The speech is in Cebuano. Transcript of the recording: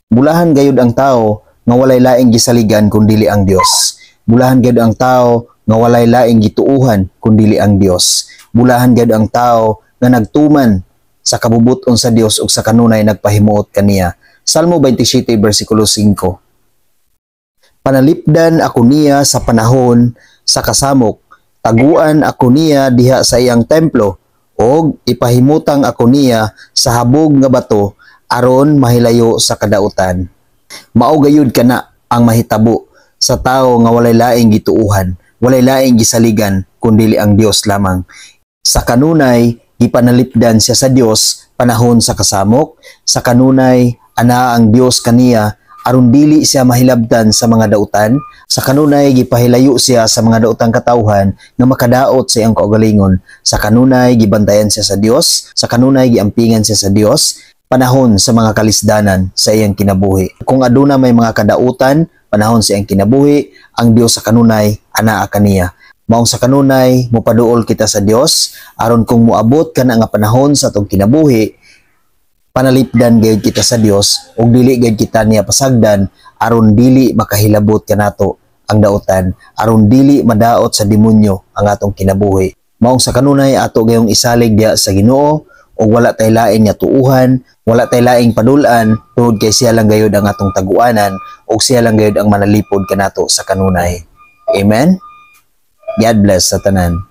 Bulahan gayud ang tao nga walay laing gisaligan kun dili ang Dios. Bulahan gayud ang tao nga walay laing gituuhan kun dili ang Dios. Bulahan gayud ang tao nga nagtuman sa kabubuton sa Dios ug sa kanunay nagpahimuot kaniya. Salmo 27 versikulo 5. Panalipdan ako niya sa panahon sa kasamok. Taguan ako niya diha sa iyang templo og ipahimutang ako niya sa habog nga bato aron mahilayo sa kadautan. Mao gayud kana ang mahitabo sa tawo nga walay laing gituuhan, walay laing gisaligan kun dili ang Dios lamang. Sa kanunay gipanalipdan siya sa Dios panahon sa kasamok. Sa kanunay anaa ang Dios kaniya aron dili siya mahilabtan sa mga dautan. Sa kanunay gipahilayo siya sa mga daotang katawhan nga makadaot sa iyang kaugalingon. Sa kanunay gibantayan siya sa Dios. Sa kanunay giampingan siya sa Dios panahon sa mga kalisdanan sa iyang kinabuhi. Kung aduna may mga kadautan panahon sa iyang kinabuhi, ang Dios sa kanunay anaa kaniya. Maong sa kanunay mopaduol kita sa Dios aron kung moabot kana nga panahon sa atong kinabuhi, panalipdan gayud kita sa Dios ug dili gayud kita niya pasagdan aron dili makahilabot kanato ang dautan, aron dili madaot sa demonyo ang atong kinabuhi. Maong sa kanunay ato gayong isalig diha sa Ginoo ug wala tay lain nga tuuhan, wala tay laing padul-an tungod kay siya lang gayud ang atong taguanan ug siya lang gayud ang manalipod kanato sa kanunay. Amen. God bless sa tanan.